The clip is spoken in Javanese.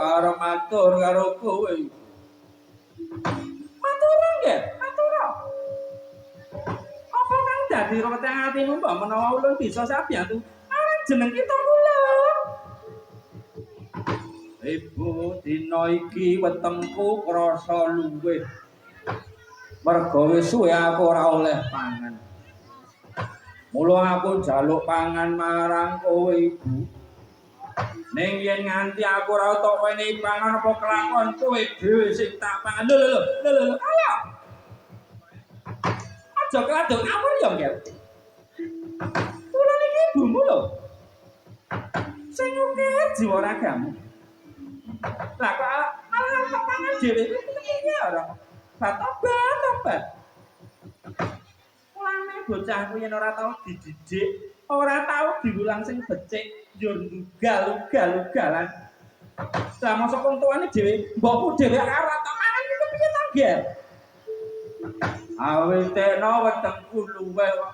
arep matur karo kowe. Matur nggih, matur. Apa kang dadi reweteng atimu mbok menawa ulun bisa sabiyantu aran jeneng kita kula. Ibu, dina iki wetengku krasa luwih. Merga wis suwe aku ora oleh pangan. Mula aku njaluk pangan marang kowe, Ibu. Ning yen nganti aku ora tok wenehi pangan, apa kelakon kowe dhewe sing tak pangan? Lho lho lho lho lho. Ayo. Aja keladuk ngawur ya, Nger. Kula niki ibumu lho. Sing akeh jiwa ragamu. Lah kok malah tak pangan dhewe kuwi piye ora? Tobat, tobat. Mulane bocahku yen ora tau dididik, ora tau diwulang sing becik, njur ugal-ugal-ugalan. Lah mosok wong tuane dhewe, mbokku dhewe ora tak mangan iku piye to, Nger? Awitena wetengku luweh kok.